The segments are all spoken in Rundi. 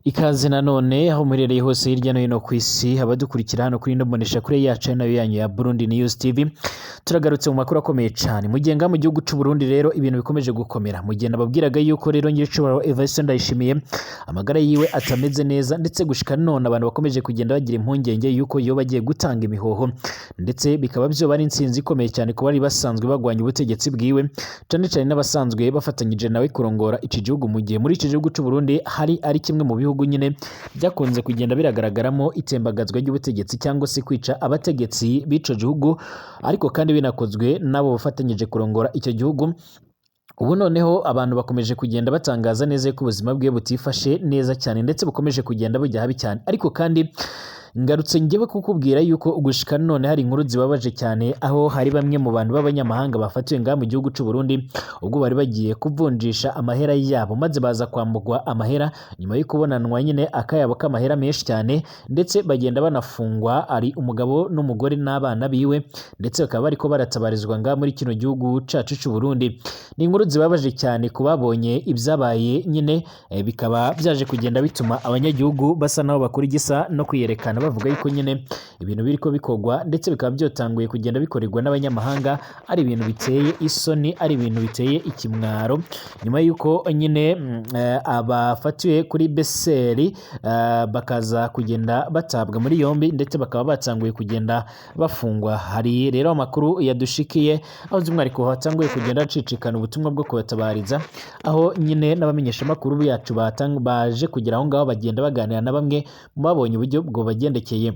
Ikaze nanone aho muherereye hose hirya no hino ku isi, abadukurikira hano kuri ino mboneshakure yacu ari nayo yanyu ya Burundi News TV. Turagarutse mu makuru akomeye cyane. Mugenga mu gihugu c'u Burundi rero ibintu bikomeje gukomera. Mu gihe nababwiraga yuko rero nyiricubahiro Evariste Ndayishimiye amagara yiwe atameze neza, ndetse gushika none abantu bakomeje kugenda bagira impungenge yuko yoba agiye gutanga imihoho, ndetse bikaba vyoba ari intsinzi ikomeye cyane ku bari basanzwe bagwanya ubutegetsi bwiwe, cane cane n'abasanzwe bafatanyije nawe kurongora iki gihugu. Mu gihe muri iki gihugu c'u Burundi hari ari kimwe mu bihugu nyine byakunze kugenda biragaragaramo itembagazwa ry'ubutegetsi cyangwa se kwica abategetsi b'ico gihugu, ariko kandi binakozwe n'abo bafatanyije kurongora icyo gihugu. Ubu noneho abantu bakomeje kugenda batangaza neza ko ubuzima bwe butifashe neza cyane, ndetse bukomeje kugenda bujya habi cyane. Ariko kandi ngarutse njyewe kukubwira yuko gushika none hari inkuru zibabaje cyane, aho hari bamwe mu bantu b'abanyamahanga bafatiwe ngaha mu gihugu c'u Burundi ubwo bari bagiye kuvunjisha amahera yabo, maze baza kwambugwa amahera nyuma yo kubonanwa nyine akayabo k'amahera menshi cyane, ndetse bagenda banafungwa, ari umugabo n'umugore n'abana biwe, ndetse bakaba bariko baratabarizwa ngaha muri kino gihugu cacu c'u Burundi. Ni inkuru zibabaje cyane ku babonye ibyabaye nyine, bikaba byaje kugenda bituma abanyagihugu basa naho bakora igisa no kwiyerekana, bavuga yuko nyine ibintu biriko bikorwa, ndetse bikaba byotanguye kugenda bikorerwa n'abanyamahanga, ari ibintu biteye isoni, ari ibintu biteye ikimwaro. Nyuma yuko nyine abafatiwe kuri Beseri bakaza kugenda batabwa muri yombi, ndetse bakaba batanguye kugenda bafungwa. Hari rero amakuru yadushikiye aho by'umwihariko hatanguye kugenda hacicikana ubutumwa bwo kubatabariza, aho nyine n'abamenyeshamakuru yacu baje kugera aho ngaho bagenda baganira na bamwe mu babonye uburyo bwobagendekeye.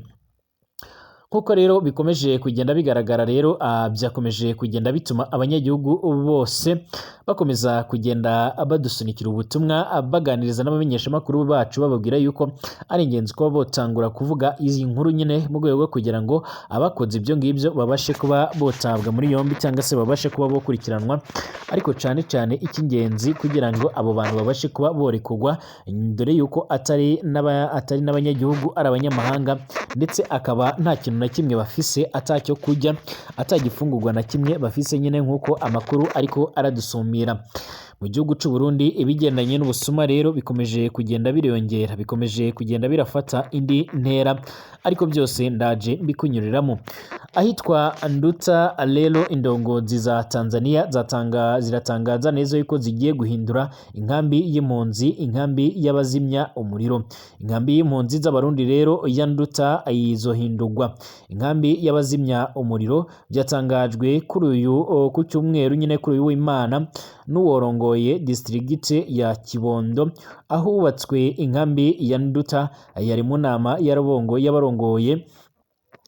Nk'uko rero bikomeje kugenda bigaragara rero, byakomeje kugenda bituma abanyagihugu bose bakomeza kugenda badusunikira ubutumwa, baganiriza n'abamenyeshamakuru bacu, bababwira yuko ari ingenzi kuba botangura kuvuga izi nkuru nyine mu rwego rwo kugira ngo abakoze ibyo ngibyo babashe kuba botabwa muri yombi cyangwa se babashe kuba bokurikiranwa, ariko cyane cyane icy'ingenzi kugira ngo abo bantu babashe kuba borekurwa, dore yuko atari n'abanyagihugu, ari abanyamahanga, ndetse akaba nta kintu na kimwe bafise, atacyo kurya, atagifungurwa na kimwe bafise nyine, nk'uko amakuru ariko aradusumira. Mu gihugu c'u Burundi ibigendanye n'ubusuma rero bikomeje kugenda biriyongera, bikomeje kugenda birafata indi ntera, ariko byose ndaje mbikunyuriramo. Ahitwa Nduta rero indongozi za Tanzania ziratangaza neza yuko zigiye guhindura inkambi y'impunzi inkambi y'abazimya umuriro. Inkambi y'impunzi z'Abarundi rero ya Nduta izohindurwa inkambi y'abazimya umuriro. Byatangajwe kuri uyu ku cyumweru nyine, kuri uyu w'Imana, n'uworongoye district ya Kibondo aho hubatswe inkambi ya Nduta. Yari mu nama y'abarongoye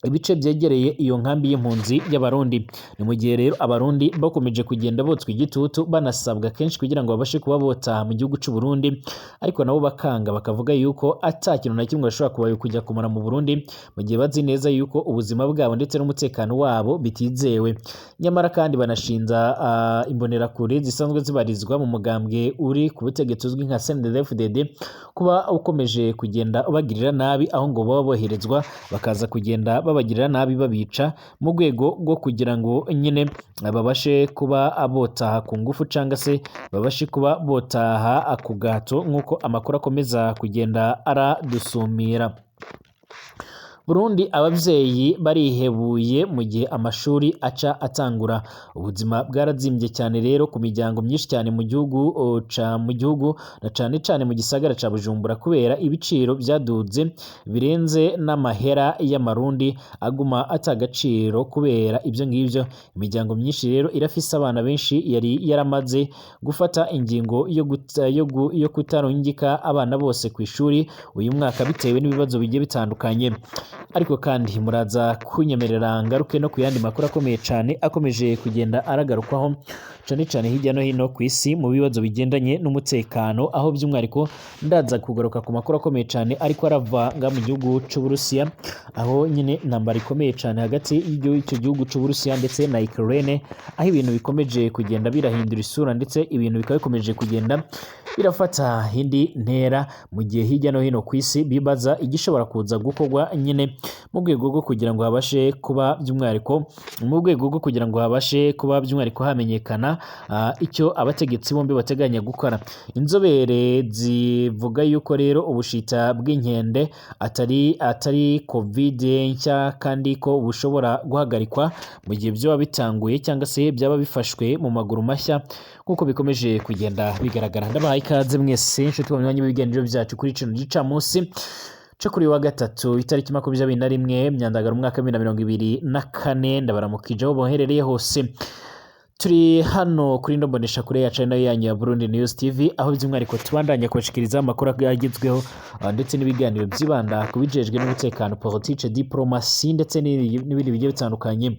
ibice byegereye iyo nkambi y'impunzi y'Abarundi. Ni mu gihe rero Abarundi bakomeje kugenda botswa igitutu, banasabwa kenshi kugira ngo babashe kuba botaha mu gihugu c'u Burundi, ariko nabo bakanga, bakavuga yuko ata kintu na kimwe bashobora kuba kujya kumara mu Burundi mu gihe bazi neza yuko ubuzima bwabo ndetse n'umutekano wabo bitizewe. Nyamara kandi banashinza imbonerakure zisanzwe zibarizwa mu mugambwe uri ku butegetsi uzwi nka CNDD-FDD kuba ukomeje kugenda ubagirira nabi, aho ngo baba boherezwa bakaza kugenda babagirira nabi, babica mu rwego rwo kugira ngo nyine babashe kuba botaha ku ngufu cyangwa se babashe kuba botaha ku gahato, nk'uko amakuru akomeza kugenda aradusumira. Burundi abavyeyi barihebuye mu gihe amashuri aca atangura. Ubuzima bwarazimbye cyane rero ku miryango myinshi cyane mu gihugu ca mu gihugu, na cane cane mu gisagara ca Bujumbura, kubera ibiciro byaduze birenze n'amahera y'amarundi aguma atagaciro. Kubera ibyo ngibyo, imiryango myinshi rero irafise abana benshi yari yaramaze gufata ingingo yo kutarungika abana bose ku ishuri uyu mwaka bitewe n'ibibazo bigiye bitandukanye. Ariko kandi muraza kunyemerera ngaruke no ku yandi makuru akomeye cyane akomeje kugenda aragarukwaho cyane cyane hirya no hino ku isi mu bibazo bigendanye n'umutekano, aho by'umwihariko ndaza kugaruka ku makuru akomeye cyane ariko arava nga mu gihugu c'Uburusiya, aho nyine intambara ikomeye cyane hagati y'icyo gihugu c'Uburusiya ndetse na Ukraine, aho ibintu bikomeje kugenda birahindura isura, ndetse ibintu bikaba bikomeje kugenda birafata indi ntera, mu gihe hirya no hino ku isi bibaza igishobora kuza gukorwa nyine mu rwego rwo kugira ngo habashe kuba by'umwihariko mu rwego rwo kugira ngo habashe kuba by'umwihariko hamenyekana icyo abategetsi bombi bateganya gukora. Inzobere zivuga yuko rero ubushita bw'inkende atari covid nshya, kandi ko bushobora guhagarikwa mu gihe byaba bitanguye cyangwa se byaba bifashwe mu maguru mashya, nk'uko bikomeje kugenda bigaragara. Ndabahaye ikaze mwese inshuti mu myanya y'ibiganiro byacu kuri kino gicamunsi cyo kuri wa gatatu, itariki 21 Myandagaro, umwaka wa 2024. Ndabaramukije aho boherereye hose. Turi hano kuri ino mbonesha kure yacu, nayo yanyu ya Burundi News TV, aho by'umwihariko tubandanya kubashikiriza amakuru agezweho, ndetse n'ibiganiro byibanda ku bijejwe n'umutekano, politike, diplomasi ndetse n'ibindi bigiye bitandukanye.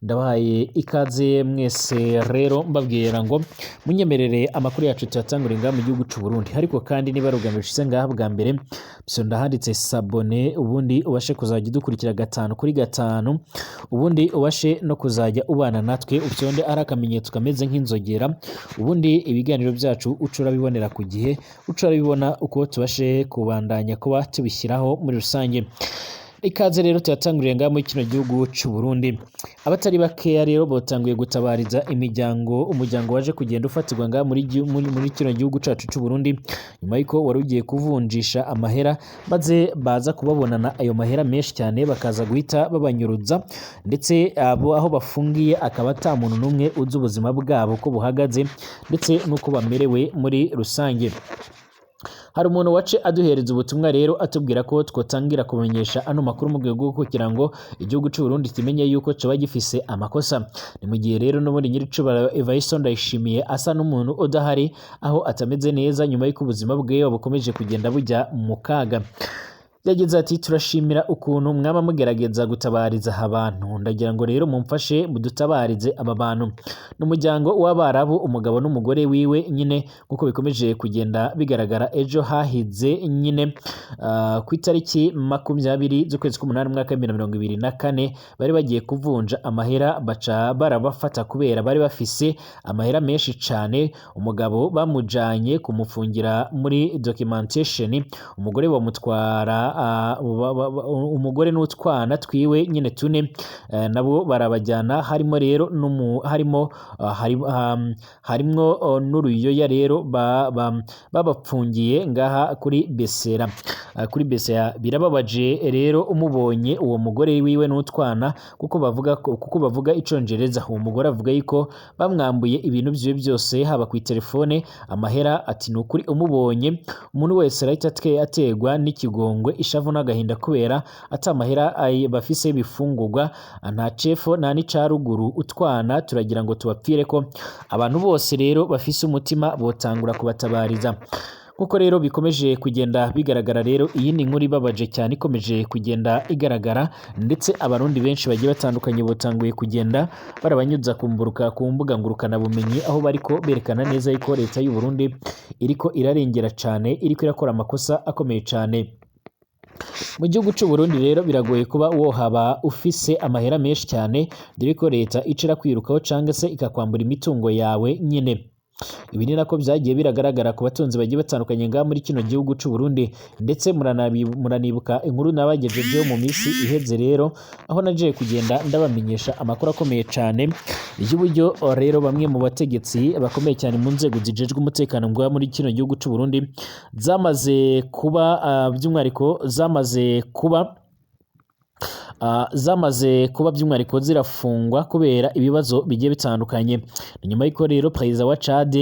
Ndabahaye ikaze mwese rero, mbabwira ngo munyemerere amakuru yacu tuyatangure ngaha mu gihugu c'u Burundi. Ariko kandi niba rugamije ushize ngaha bwa mbere, biso ndahanditse s'abonner, ubundi ubashe kuzajya udukurikira gatanu kuri gatanu, ubundi ubashe no kuzajya ubana natwe, ubyonde ari akamenyetso kameze nk'inzogera, ubundi ibiganiro byacu uca urabibonera ku gihe, uca urabibona uko tubashe kubandanya kuba tubishyiraho muri rusange. Ikaze rero tuyatanguriye ngaha muri kino gihugu c'u Burundi. Abatari bakeya rero botanguye gutabariza imiryango, umuryango waje kugenda ufatirwa ngaha muri kino gihugu cacu c'u Burundi, nyuma yuko wari ugiye kuvunjisha amahera, maze baza kubabonana ayo mahera menshi cyane, bakaza guhita babanyuruza, ndetse abo aho bafungiye akaba ata muntu n'umwe uzi ubuzima bwabo ko buhagaze ndetse n'uko bamerewe muri rusange. Hari umuntu wace aduhereza ubutumwa rero, atubwira ko twotangira kumenyesha ano makuru mu rwego rwo kugira ngo igihugu c'u Burundi kimenye yuko coba gifise amakosa. Ni mu gihe rero n'ubundi nyiricubahiro Evariste Ndayishimiye asa n'umuntu udahari, aho atameze neza nyuma y'uko ubuzima bwiwe bukomeje kugenda bujya mu kaga. Yagize ati: "Turashimira ukuntu mwaba mugerageza gutabariza abantu. Ndagira ngo rero mumfashe mudutabarize aba bantu." N'umuryango w'Abarabu, umugabo n'umugore wiwe nyine, nk'uko bikomeje kugenda bigaragara. Ejo hahize nyine, ku itariki 20 z'ukwezi k'umunani, umwaka wa 2024, bari bagiye kuvunja amahera, baca barabafata kubera bari bafise amahera menshi cane. Umugabo bamujanye kumufungira muri documentation, umugore bamutwara, umugore n'utwana twiwe nyine tune, nabo barabajyana, harimo rero harimo harimwo n'uruyoya. Rero babapfungiye ngaha kuri Besera. Kuri Besera. Birababaje rero umubonye uwo mugore wiwe n'utwana, kuko bavuga icongereza. Uwo mugore avuga yuko bamwambuye ibintu vyiwe byose, haba ku telefone, amahera. Ati: "Ni ukuri umubonye umuntu wese arahita ategwa n'ikigongwe, ishavu n'agahinda, kubera ata mahera bafise y'ibifungurwa, nta cefo nta n'ica ruguru. Utwana turagira ngo tubapfire ko." Abantu bose rero bafise umutima botangura kubatabariza, nkuko rero bikomeje kugenda bigaragara. Rero iyi ni inkuru ibabaje cyane ikomeje kugenda igaragara, ndetse Abarundi benshi bagiye batandukanye botanguye kugenda barabanyuza kumburuka ku mbuga ngurukanabumenyi, aho bariko berekana neza yuko leta y'u Burundi iriko irarengera cane, iriko irakora amakosa akomeye cane. Mu gihugu c'u Burundi rero biragoye kuba wohaba ufise amahera menshi cyane, dore ko leta ica irakwirukaho canke se ikakwambura imitungo yawe nyine. Ibi ni nako byagiye biragaragara ku batunzi bagiye batandukanye ngaha muri kino gihugu c'u Burundi, ndetse muranibuka inkuru nabagejejeho mu minsi iheze rero, aho nagiye kugenda ndabamenyesha amakuru akomeye cyane y'uburyo rero bamwe mu bategetsi bakomeye cyane mu nzego zijejwe umutekano ngaha muri kino gihugu c'u Burundi zamaze kuba, by'umwihariko zamaze kuba by'umwihariko zirafungwa kubera ibibazo bigiye bitandukanye. Ni nyuma y'uko rero perezida wa Chad,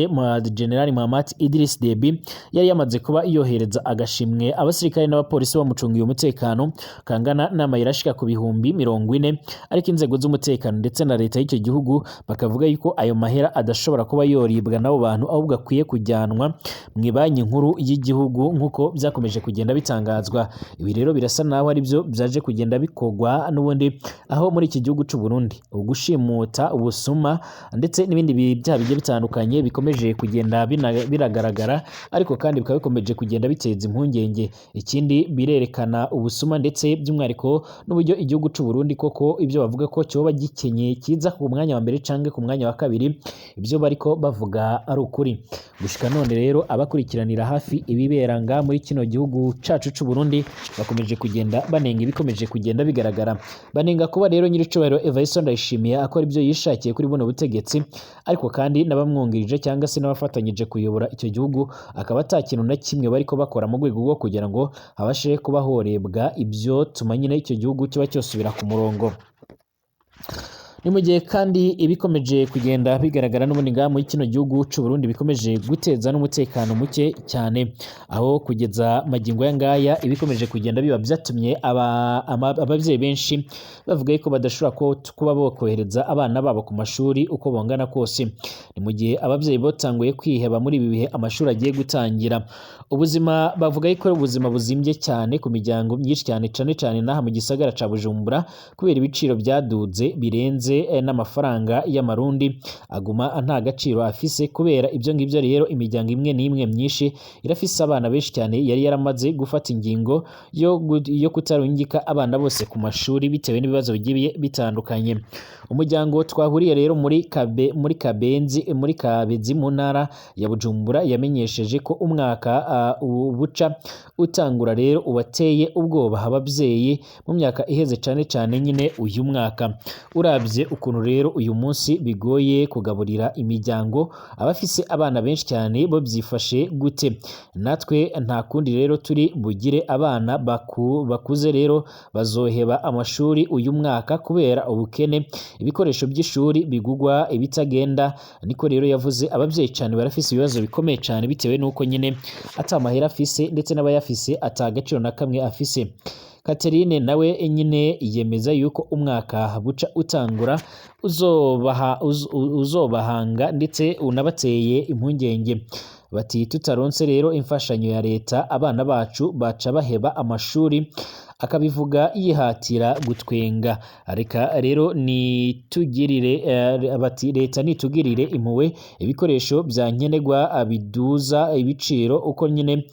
General Mahamat Idriss Deby, yari yamaze kuba yohereza agashimwe abasirikare n'abapolisi bamucungiye umutekano kangana n'amayero ashika ku 40,000, ariko inzego z'umutekano ndetse na leta y'icyo gihugu bakavuga yuko ayo mahera adashobora kuba yoribwa n'abo bantu, ahubwo akwiye kujyanwa mu banki nkuru y'igihugu, nk'uko byakomeje kugenda bitangazwa. Ibi rero birasa naho ari byo byaje kugenda. bikorwa n'ubundi aho muri iki gihugu c'u Burundi ugushimuta, ubusuma ndetse n'ibindi byaha bigiye bitandukanye bikomeje kugenda biragaragara, ariko kandi bikaba bikomeje kugenda biteza impungenge. Ikindi birerekana ubusuma ndetse by'umwihariko n'uburyo igihugu c'u Burundi koko ibyo bavuga ko cyoba gikenye kiza ku mwanya wa mbere canke ku mwanya wa kabiri, ibyo bariko bavuga ari ukuri. Gushika none rero abakurikiranira hafi ibibera nga muri kino gihugu cacu c'u Burundi bakomeje kugenda banenga ibikomeje kugenda bigaragara, banenga kuba rero nyiricubahiro Evariste Ndayishimiye akora ibyo yishakiye kuri buno butegetsi, ariko kandi n'abamwungirije cyangwa se n'abafatanyije kuyobora icyo gihugu akaba ata kintu na kimwe bariko bakora mu rwego rwo kugira ngo habashe kuba horebwa ibyo tuma nyine icyo gihugu kiba cyosubira ku murongo. Ni mu gihe kandi ibikomeje kugenda bigaragara n'ubundi ngaha muri kino gihugu c'u Burundi bikomeje guteza n'umutekano muke cyane, aho kugeza magingo aya ngaya ibikomeje kugenda biba byatumye abavyeyi benshi bavuga yuko badashobora kuba bokohereza abana babo ku mashuri uko bongana kose. Ni mu gihe abavyeyi batanguye kwiheba muri ibi bihe amashuri agiye gutangira. Ubuzima bavuga yuko ari ubuzima buzimbye cyane ku miryango myinshi cyane, cane cane n'aha mu gisagara ca Bujumbura, kubera ibiciro byaduze birenze n'amafaranga y'amarundi aguma nta gaciro afise. Kubera ibyo ngibyo rero imiryango imwe n'imwe myinshi irafise abana benshi cyane yari yaramaze gufata ingingo yo kutarungika abana bose ku mashuri bitewe n'ibibazo bigiye bitandukanye. Umuryango twahuriye rero muri Kabenzi, muri Kabezi mu ntara ya Bujumbura yamenyesheje ko umwaka buca utangura rero ubateye ubwoba ababyeyi mu myaka iheze, cane cane nyine uyu mwaka. Uravye ukuntu rero uyu munsi bigoye kugaburira imiryango abafise abana benshi cyane bo byifashe gute? Natwe nta kundi rero turi bugire, abana bakuze rero bazoheba amashuri uyu mwaka kubera ubukene, ibikoresho by'ishuri bigugwa ibitagenda. Niko rero yavuze. Ababyeyi cyane barafise ibibazo bikomeye cyane bitewe n'uko nyine ata mahera afise, ndetse n'abayafise ata gaciro na kamwe afise. Catherine nawe nyine yemeza yuko umwaka buca utangura uzobahanga ndetse unabateye impungenge. Bati tutaronse rero imfashanyo ya leta abana bacu baca baheba amashuri. Akabivuga yihatira gutwenga. Reka rero nitugirire, bati leta nitugirire impuhwe, ibikoresho bya nkenerwa biduza ibiciro uko nyine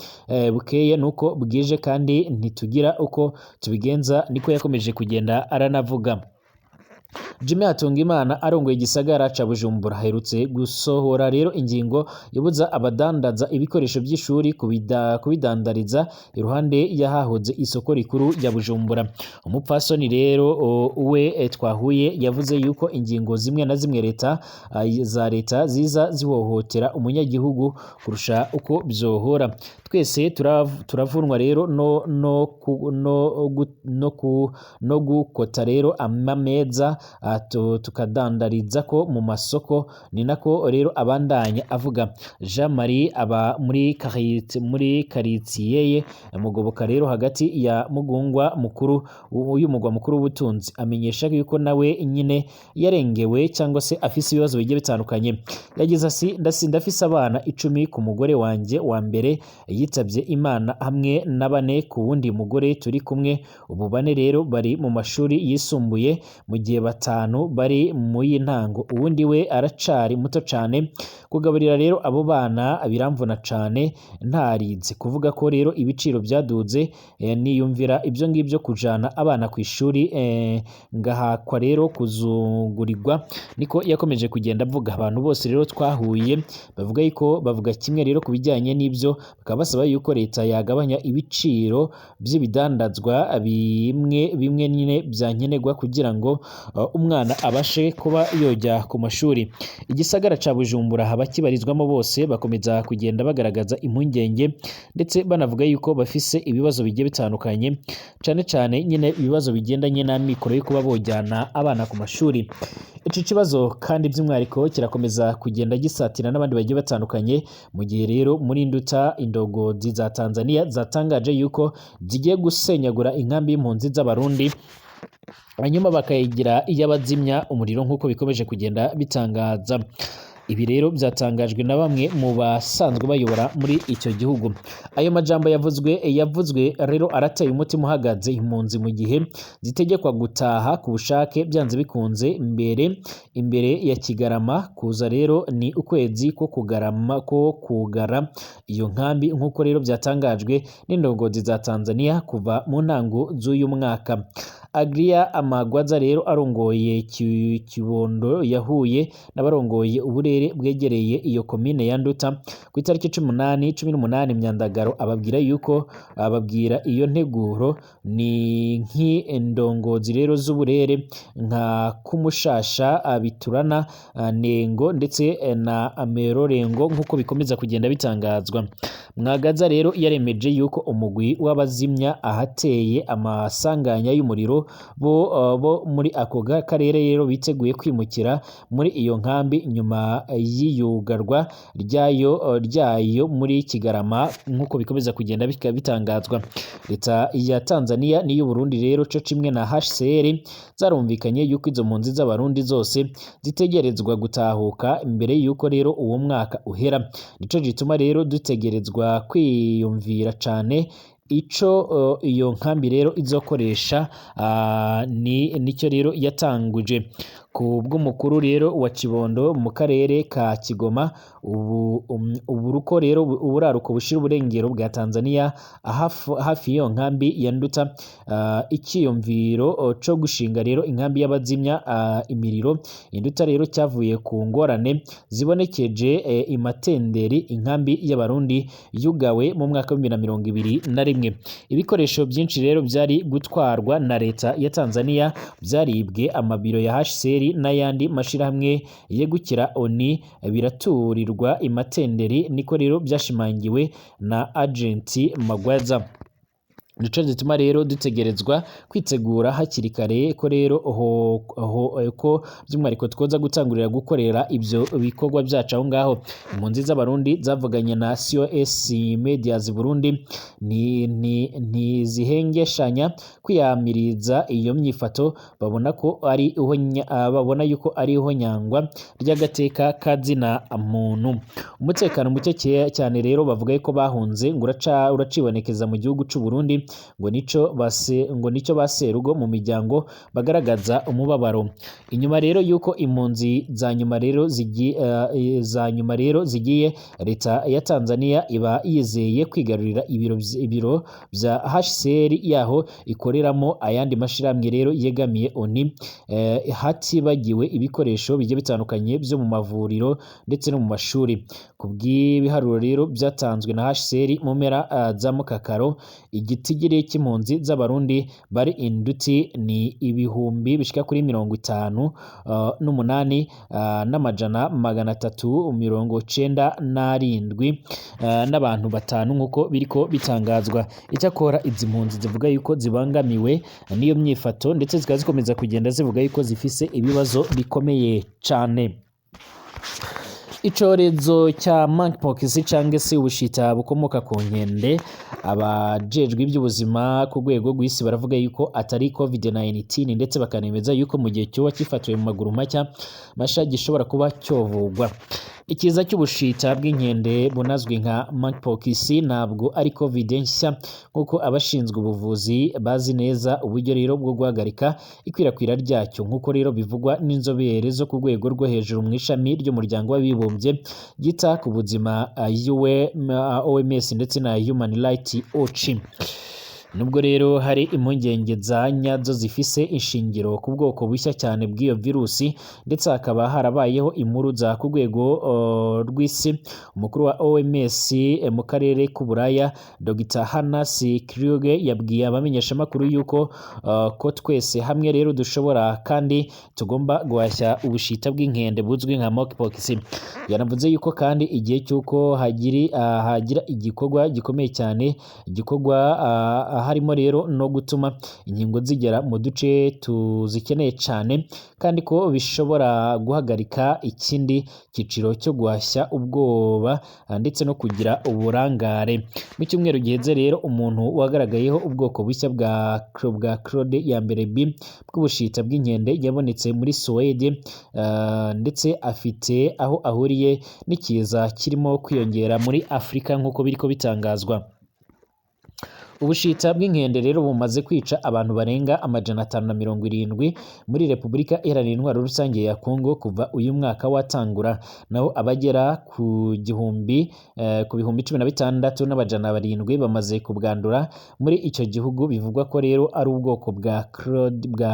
bukeye nuko bwije, kandi ntitugira uko tubigenza. Niko yakomeje kugenda aranavuga. Jimmy Hatungimana arongoye igisagara ca Bujumbura aherutse gusohora rero ingingo ibuza abadandaza ibikoresho by'ishuri kubidandariza iruhande y'ahahoze isoko rikuru rya Bujumbura. Umupfasoni rero we twahuye yavuze yuko ingingo zimwe na zimwe leta za leta ziza zihohotera umunyagihugu kurusha uko byohora. Twese turavunwa rero no gukota rero amameza tukadandariza ko mu masoko. Ni nako rero abandanya avuga. Jean Marie aba muri karitsiyeye Mugoboka rero hagati ya Mugungwa mukuru y'umugwa mukuru w'ubutunzi, amenyesha yuko nawe nyine yarengewe cyangwa se afise ibibazo bigiye bitandukanye. Yagize ati ndafise abana 10 ku mugore wanjye wa mbere yitabye Imana, hamwe na 4 ku wundi mugore turi kumwe ubu. 4 rero bari mu mashuri yisumbuye, mu gihe 5 bari mu y'intango, uwundi we aracari muto cane. Kugaburira rero abo bana biramvuna cane, ntarinze kuvuga ko rero ibiciro byaduze. Niyumvira ibyo ngibyo kujana abana ku ishuri ngahakwa rero kuzungurirwa. Niko yakomeje kugenda avuga. Abantu bose rero twahuye bavuga yuko bavuga kimwe rero ku bijyanye n'ibyo, bakaba basaba yuko leta yagabanya ibiciro by'ibidandazwa bimwe bimwe nyine byankenerwa kugira ngo umwana abashe kuba yojya ku mashuri. Igisagara ca Bujumbura abakibarizwamo bose bakomeza kugenda bagaragaza impungenge ndetse banavuga yuko bafise ibibazo bigiye bitandukanye, cane cane nyine ibibazo bigendanye n'amikoro yo kuba bojyana abana ku mashuri. Iki kibazo kandi by'umwihariko kirakomeza kugenda gisatira n'abandi bagiye batandukanye, mu gihe rero muri Nduta indongozi za Tanzania zatangaje yuko zigiye gusenyagura inkambi y'impunzi z'Abarundi, hanyuma bakayigira iy'abazimya umuriro nk'uko bikomeje kugenda bitangaza. Ibi rero byatangajwe na bamwe mu basanzwe bayobora muri icyo gihugu. Ayo majambo yavuzwe rero arateye umutima uhagaze impunzi mu gihe zitegekwa gutaha ku bushake byanze bikunze imbere ya Kigarama. Kuza rero ni ukwezi ko kugarama ko kugara iyo nkambi, nk'uko rero byatangajwe n'indongozi za Tanzania kuva mu ntango z'uyu mwaka. Agria Amagwaza rero arongoye Kibondo yahuye n'abarongoye uburere bwegereye iyo komine ya Nduta ku itariki 18 Myandagaro, ababwira yuko ababwira iyo nteguro ni nk'indongozi rero z'uburere nka Kumushasha, Biturana, Nengo ndetse na Amerorengo, nk'uko bikomeza kugenda bitangazwa. Mwagaza rero yaremeje yuko umugwi w'abazimya ahateye amasanganya y'umuriro bo muri ako karere rero biteguye kwimukira muri iyo nkambi nyuma y'iyugarwa ryayo muri Kigarama, nk'uko bikomeza kugenda bitangazwa. Leta ya Tanzania n'iy'u Burundi rero co kimwe na HCR zarumvikanye yuko izo mpunzi z'Abarundi zose zitegerezwa gutahuka imbere yuko rero uwo mwaka uhera. Nico gituma rero dutegerezwa kwiyumvira cane ico iyo nkambi rero izokoresha, ni nicyo rero yatanguje. Ku bw'umukuru rero wa Kibondo mu karere ka Kigoma, uburuko rero uburaruko bushira uburengero bwa Tanzania hafi y'iyo nkambi ya Nduta, icyiyumviro co gushinga rero inkambi y'abazimya imiriro Induta rero cyavuye ku ngorane zibonekeje imatenderi inkambi y'Abarundi yugawe mu mwaka wa 2021. Ibikoresho byinshi rero byari gutwarwa na leta ya Tanzania byaribwe, amabiro ya HCR n'ayandi mashirahamwe yegukira ONU biraturirwa imatenderi, niko rero byashimangiwe na Agent Magwaza. Nico gituma rero dutegerezwa kwitegura hakiri kare ko rero ko by'umwihariko twoza gutangurira gukorera ibyo bikorwa byacu aho ngaho. Impunzi z'Abarundi zavuganye na COS Medias Burundi ntizihengeshanya kwiyamiriza iyo myifato, babona ko ari babona yuko ari ihonyangwa ry'agateka kazina muntu. Umutekano muke cyane rero bavuga ko bahunze ngo uracibonekeza mu gihugu c'u Burundi, ngo nico baserugo mu miryango bagaragaza umubabaro. Inyuma rero yuko impunzi za nyuma rero zigiye, leta ya Tanzania iba yizeye kwigarurira ibiro bya HCR yaho ikoreramo ayandi mashirahamwe rero yegamiye ONU, hatibagiwe ibikoresho bigiye bitandukanye byo mu mavuriro ndetse no mu mashuri. Ku bw'ibiharuro rero byatanzwe na HCR mu mpera za Mukakaro, igitigiri cy'impunzi z'Abarundi bari Induti ni ibihumbi bishika kuri 58 n'amajana 397 n'abantu 5, nk'uko biriko bitangazwa. Icyakora izi mpunzi zivuga yuko zibangamiwe n'iyo myifato, ndetse zikaba zikomeza kugenda zivuga yuko zifise ibibazo bikomeye cane. Icorezo cya monkeypox canke se ubushita bukomoka ku nkende, abajejwe iby'ubuzima ku rwego rw'isi baravuga yuko atari COVID-19, ndetse bakanemeza yuko mu gihe cyoba kifatiwe mu maguru mashya masha gishobora kuba cyovugwa. Ikiza cy'ubushita bw'inkende bunazwi nka monkeypox ntabwo ari COVID nshya, nk'uko abashinzwe ubuvuzi bazi neza uburyo rero bwo guhagarika ikwirakwira ryacyo, nk'uko rero bivugwa n'inzobere zo ku rwego rwo hejuru mu ishami ry'umuryango w'abibumbye ryita ku buzima OMS ndetse na Human Rights Watch. Nubwo rero hari impungenge za nyazo zifise ishingiro ku bwoko bushya cyane bw'iyo virusi, ndetse hakaba harabayeho impuruza ku rwego rw'isi, umukuru wa OMS mu karere k'Uburaya Dr Hannes Kluge yabwiye abamenyeshamakuru yuko ko twese hamwe rero dushobora kandi tugomba guhashya ubushita bw'inkende buzwi nka monkeypox. Yanavuze yuko kandi igihe cy'uko hagira igikorwa gikomeye cyane gikorwa Harimo rero no gutuma inkingo zigera mu duce tuzikeneye cane, kandi ko bishobora guhagarika ikindi ciciro cyo guhashya ubwoba ndetse no kugira uburangare. Mu cyumweru giheze rero, umuntu wagaragayeho ubwoko bushya bwa Claude ya mbere B bw'ubushita bw'inkende yabonetse muri Suwede, ndetse afite aho ahuriye n'ikiza kirimo kwiyongera muri Afurika nk'uko biriko bitangazwa. Ubushita bw'inkende rero bumaze kwica abantu barenga 570 muri Repubulika Iharanira Intwaro Rusange ya Congo kuva uyu mwaka watangura, naho abagera ku gihumbi ku 16,700 bamaze kubwandura muri icyo gihugu. Bivugwa ko rero ari ubwoko bwa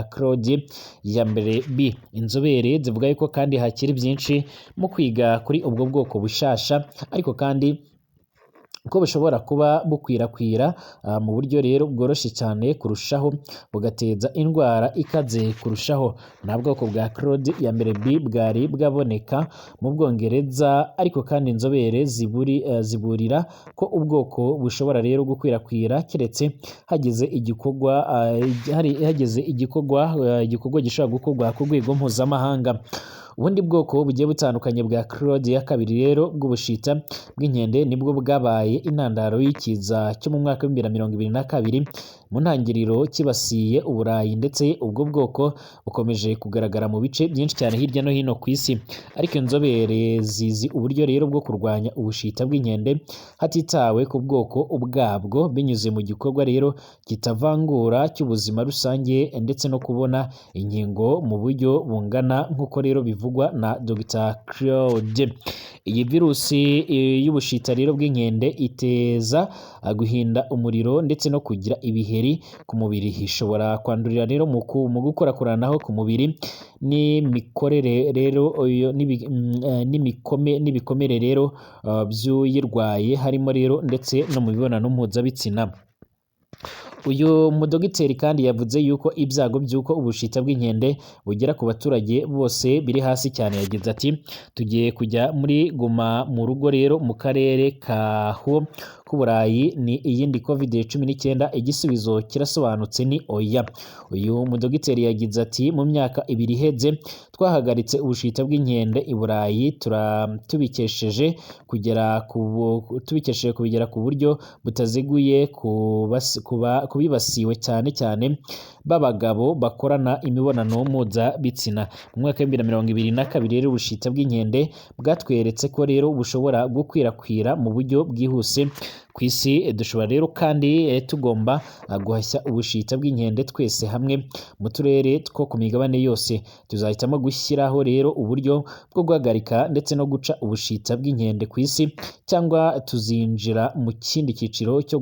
Claude ya mbere B. Inzobere zivuga yuko kandi hakiri byinshi mu kwiga kuri ubwo bwoko bushasha, ariko kandi ko bushobora kuba bukwirakwira mu buryo rero bworoshye cyane kurushaho, bugateza indwara ikaze kurushaho. Nta bwoko bwa Claude ya mbere B bwari bwaboneka mu Bwongereza, ariko kandi inzobere ziburira ko ubwoko bushobora rero gukwirakwira keretse hagize igikorwa, hari hageze igikorwa gishobora gukorwa ku rwego mpuzamahanga. Ubundi bwoko bugiye butandukanye bwa Claude ya kabiri rero bw'ubushita bw'inkende nibwo bwabaye intandaro y'ikiza cyo mu mwaka wa 2022, mu ntangiriro kibasiye Uburayi, ndetse ubwo bwoko bukomeje kugaragara mu bice byinshi cyane hirya no hino ku isi. Ariko inzobere zizi uburyo rero bwo kurwanya ubushita bw'inkende hatitawe ku bwoko ubwabwo, binyuze mu gikorwa rero kitavangura cy'ubuzima rusange ndetse no kubona inkingo mu buryo bungana, nk'uko rero bivugwa na Dr Claude. Iyi virusi y'ubushita rero bw'inkende iteza guhinda umuriro ndetse no kugira ibiheri ku mubiri. Ishobora kwandurira rero mu gukorakoranaho ku mubiri n'imikorere rero n'ibikomere rero by'uyirwaye, harimo rero ndetse no mu mibonano mpuzabitsina. Uyu mudogiteri kandi yavuze yuko ibyago by'uko ubushita bw'inkende bugera ku baturage bose biri hasi cyane. Yagize ati: "Tugiye kujya muri guma mu rugo rero mu karere ka ho k'Uburayi. Ni iyindi COVID-19? Igisubizo kirasobanutse, ni oya." Uyu mudogiteri yagize ati: "Mu myaka 2 iheze twahagaritse ubushita bw'inkende i Burayi, tubikesheje kubigera ku buryo butaziguye kubibasiwe cyane cyane b'abagabo bakorana imibonano mpuzabitsina. Mu mwaka wa 2022 rero, ubushita bw'inkende bwatweretse ko rero bushobora gukwirakwira mu buryo bwihuse ku isi. Dushobora rero kandi tugomba guhashya ubushita bw'inkende twese hamwe mu turere two ku migabane yose. Tuzahitamo gushyiraho rero uburyo bwo guhagarika ndetse no guca ubushita bw'inkende ku isi, cyangwa tuzinjira mu kindi cyiciro cyo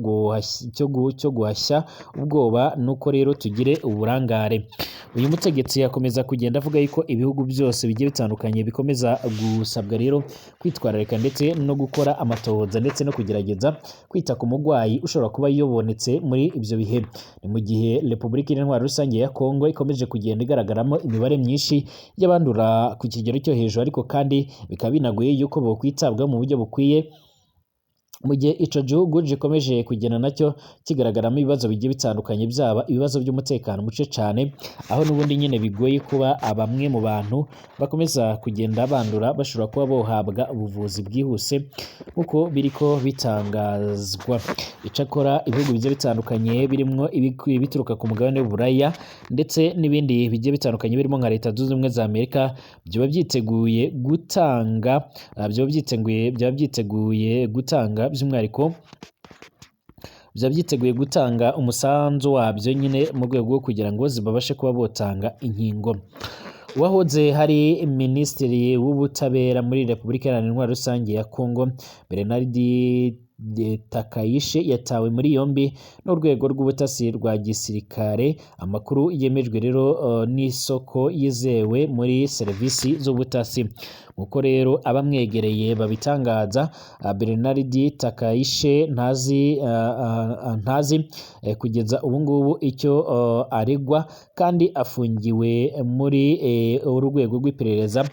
guhashya ubwoba, nuko rero tugire uburangare." Uyu mutegetsi akomeza kugenda avuga yuko ibihugu byose bigiye bitandukanye bikomeza gusabwa rero kwitwararika ndetse no gukora amatohoza ndetse no kugerageza kwita ku murwayi ushobora kuba yobonetse muri ibyo bihe. Ni mu gihe Repubulika Iharanira Rusange ya Kongo ikomeje kugenda igaragaramo imibare myinshi y'abandura ku kigero cyo hejuru, ariko kandi bikaba binagoye yuko bokwitabwaho mu buryo bukwiye, mu gihe ico gihugu gikomeje kugenda nacyo kigaragaramo ibibazo bigiye bitandukanye, byaba ibibazo by'umutekano muce cane, aho n'ubundi nyine bigoye kuba bamwe mu bantu bakomeza kugenda bandura bashobora kuba bohabwa ubuvuzi bwihuse nk'uko biriko bitangazwa. Icakora ibihugu bigiye bitandukanye birimwo ibituruka ku mugabane w'Uburaya ndetse n'ibindi bigiye bitandukanye birimo nka Leta Zunze Ubumwe za Amerika byaba byiteguye gutanga, by'umwihariko byaba byiteguye gutanga umusanzu wabyo nyine mu rwego rwo kugira ngo zibabashe kuba botanga inkingo. Uwahoze hari minisitiri w'ubutabera muri Repubulika Iharanira Intwaro Rusange ya Congo, Bernard Takayishe, yatawe muri yombi n'urwego rw'ubutasi rwa gisirikare. Amakuru yemejwe rero n'isoko yizewe muri serivisi z'ubutasi. Nk'uko rero abamwegereye babitangaza, Bernard Takayishe ntazi kugeza ubu ngubu icyo aregwa, kandi afungiwe muri urwego rw'iperereza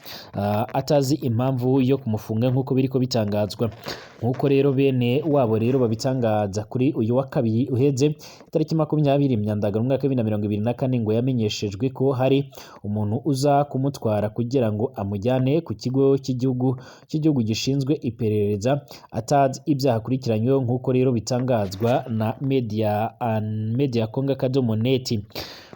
atazi impamvu yo kumufunga, nk'uko biriko bitangazwa. Nk'uko rero bene wabo rero babitangaza, kuri uyu wa kabiri uheze tariki 20 Myandagaro umwaka wa 2024, ngo yamenyeshejwe ko hari umuntu uza kumutwara kugira ngo amujyane ku kigo cy'igihugu gishinzwe iperereza, atazi ibyaha akurikiranyweho, nk'uko rero bitangazwa na Media Kongo akadomo net.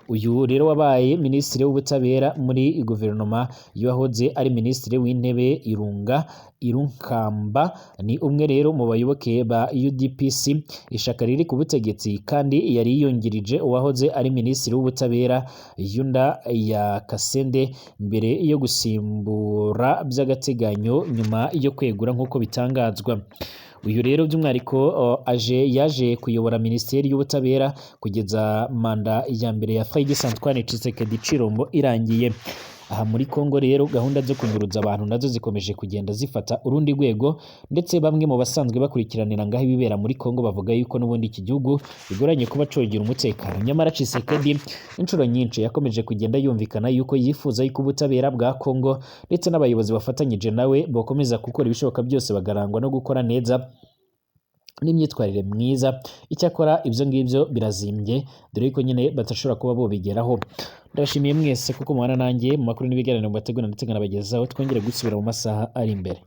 Uyu rero wabaye minisitiri w'ubutabera muri guverinoma y'uwahoze ari minisitiri w'intebe Irunga Irunkamba, ni umwe rero mu bayoboke ba UDPC, ishaka riri ku butegetsi, kandi yari yungirije uwahoze ari minisitiri w'ubutabera Yunda ya Kasende mbere yo gusimbura by'agateganyo nyuma yo kwegura, nk'uko bitangazwa. Uyu rero by'umwihariko aje yaje kuyobora minisiteri y'ubutabera kugeza manda ya mbere ya Félix Antoine Tshisekedi Tshilombo irangiye. Aha muri Kongo rero gahunda zo kunyuruza abantu nazo zikomeje kugenda zifata urundi rwego, ndetse bamwe mu basanzwe bakurikiranira ngaho ibibera muri Kongo bavuga yuko n'ubundi iki gihugu bigoranye kuba cogera umutekano. Nyamara Tshisekedi inshuro nyinshi yakomeje kugenda yumvikana yuko yifuza yuko ubutabera bwa Kongo ndetse n'abayobozi bafatanyije nawe bakomeza gukora ibishoboka byose, bagarangwa no gukora neza n'imyitwarire myiza. Icyakora ibyo ngibyo birazimbye, dore ko nyine badashobora kuba bobigeraho. Ndabashimiye mwese kuko mubana nanjye mu makuru n'ibiganiro mbategura ndetse nkanabagezaho. Twongere gusubira mu masaha ari imbere.